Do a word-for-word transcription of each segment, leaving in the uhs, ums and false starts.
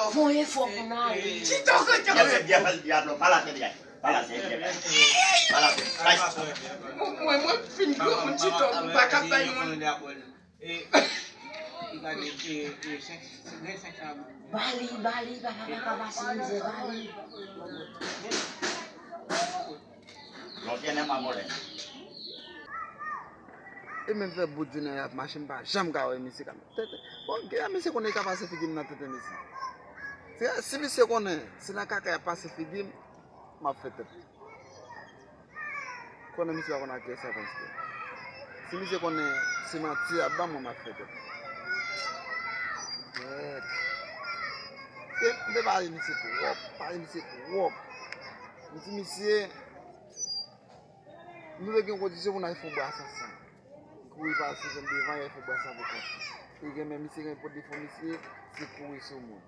Diablo. Voye fò pou n ale. Chita w rete. Diablo, Diablo, pa la tèt, pa la tèt, pa la tèt. Mwen, mwen fin granmoun, Chita, ou pa ka bay moun. Bali, bali, papa, papa, pase mizè, bali. Lòt yè nan mamòlè. E menm fè bout jounen y ap mache, m pa janm ka wè misye ka tenten. Bon, gen misye konnen li ka pase figi m nan tenten mesye. Se, si misye konnen se nan kaka y ap pase figi m, m ap fè tèt li. Konnen misye pa konn ak kiyès y ap antre. Si misye konnen se manti y ap ban mwen, m ap fè tèt li. Mèt. E m te pale misye twòp, pale misye twòp. M di misye, nou te gen kondisyon pou n al fè yon bras ansanm. Kouri pase, vin devan, y al fè bras la pou kont. E gen menm misye gen pot defo misye, se kouri sou moun.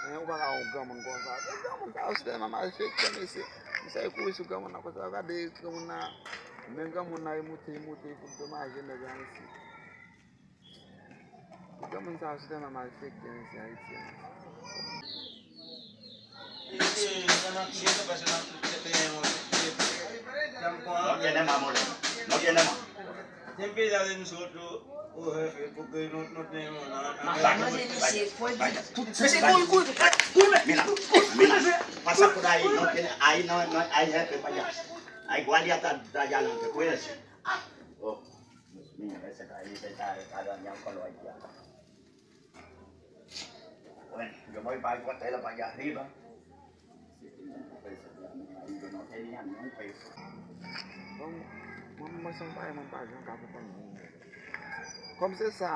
Hein, ou pa ka wè yon granmoun konsa. E granmoun sa yo se tèlman malfektè, mesye. Misye al kouri sou granmoun nan konsa. Gade granmoun nan. Men granmoun nan, li moute, li moute, li fout domaje nèg la, mesye. Granmoun sa yo se tèlman malfektè, mesye, Ayiti, mesye. No tiene más, moreno. No tiene más. Siempre ya de nosotros, o jefe, porque no, no tenemos nada. Manje misye, fò di tout. Mesye, kouri, kouri, kouri, men. Mira, mira, pasa por ahí, no tiene, ahí no, no, hay jefe para allá. Hay guardia hasta allá adelante, cuídese. Ah, oh, Dios mío, ese país está, está dañado con los haitianos. Bueno, yo voy para el cuartel para allá arriba. Bon, mwen, mwen se yon bagay mwen pa janm ka konprann moun. Kòm se sa,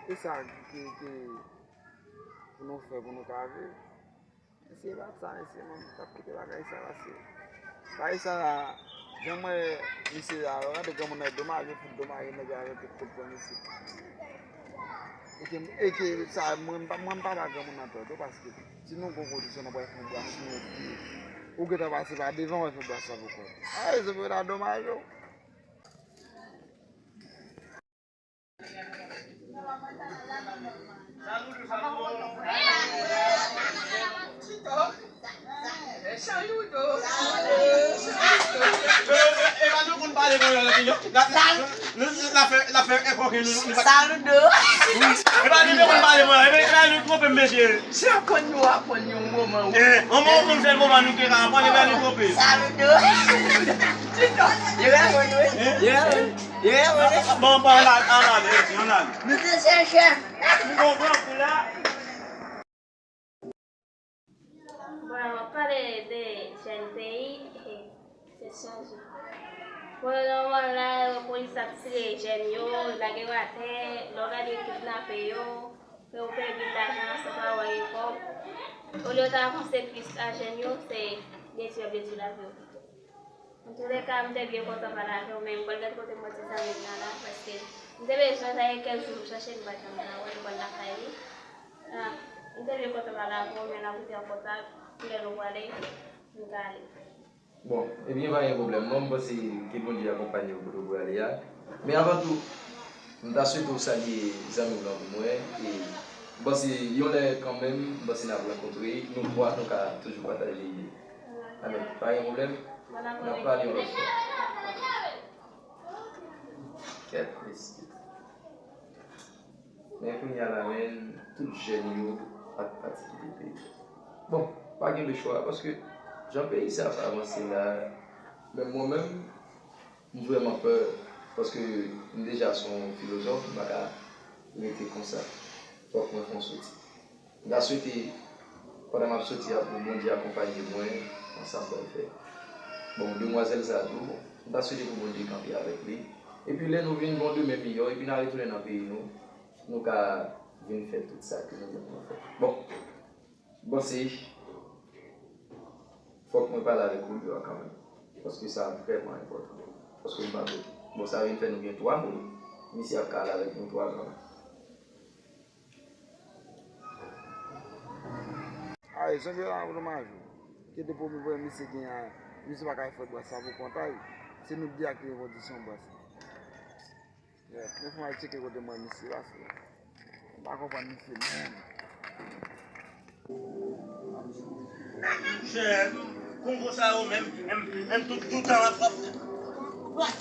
se sa ki, ki pou nou fè, pou nou ka viv. Mesye, pa t sa, mesye, mwen t ap kite bagay sa pase. Bagay sa, jan mwen, misye a, gade granmoun nan, domaje, fout domaje nèg la, arete kout pran misye. E ke, e ke sa, mwen, mwen pa ba granmoun nan tò tou, paske si nou gon kondisyon, nou pral fè yon bwa sou yon pye. Ou gentan pase pa devan, w ap fè bwa sa pou kò. A, e se pou yo ta domaje w. Saludo. Saludo. E pa nou konn pale kreyòl, non? La, la, la fè, la fè enpòke nou, nou pa. Saludo. E pa nou konn pale kreyòl, e pa nou twonpe, mesye. Se aprann nou aprann yon moman, wi. Eh, yon moman pou nou fè moman nou te ka aprann, e pa nou twonpe. Saludo. Yo ka konn, wi. Yo ka konn. Bon, bon, ann al, ann al, ann al. Nou te chèche. Nou konprann pou la. Bon, w ap pale de jèn peyi, e, se chanje. Pou le moman la, polis ap tire jèn yo, lage yo atè, lè w gade yo kidnape yo, fè yo pèdi lajan san pa wè rekò. Olye yo ta panse plis a jèn yo, se detwi y ap detwi lavi yo pito. Antouleka, m te byen kontan pale avè w, men m pral gade kote m wè ti zanmi m nan la, paske m te bezwen sa gen kèk jou m chache l, m pa t janm ka wè l, m pral lakay li. Ah, m te byen kontan pale avè w, men n ap rete an kontak, pou lè nou prale, nou ka ale. Bon, ebyen, pa gen pwoblèm non, m panse ke Bondye akonpanye w kote w prale a. Men avan tou, m ta swete w salye zanmi w lan pou mwen, e m panse yon lè kanmenm, m panse n ap rankontre, nou twa, nou ka toujou pataje ide. Amèn. Pa gen pwoblèm. N ap pale yon lòt fwa. Kèt mesye. Men kounye a la, men, tout jèn yo ap pati kite peyi. Bon, pa gen lechwa, paske jan peyi sa ap avanse la, menm mwen menm, m vrèman pè, paske m deja se yon filozòf, m pa ka rete konsa. Fòk mwen fè yon soti. M ta swete, pandan m ap soti a, pou Bondye akonpanye mwen nan sa m pral fè. Bon, demwazèl sa a tou, m ta swete pou Bondye kanpe avèk li. Epi lè nou vin gen yon demen miyò, epi n a retounen nan peyi nou, nou ka vin fè tout sa ke nou gen pou nou fè. Bon, bon, se, fòk mwen pale avèk Julio a kanmenm. Paske sa vrèman enpòtan. Paske m pa vle. Bon, sa vin fè nou gen twa moun. Misye ap ka ale avèk nou twa kanmenm. Ay, jan yo la, mwen manje. Ki depo m wè misye gen a, misye pa ka fè bwat sa pou kont a li. Se nou de a ki gen kondisyon bwat sa. Yeah, men fò m al tcheke kote m wè misye pase. M pa konprann misye menm. Chè, Kongo sa yo menm, menm, menm tout, tout tan ap, ap. What?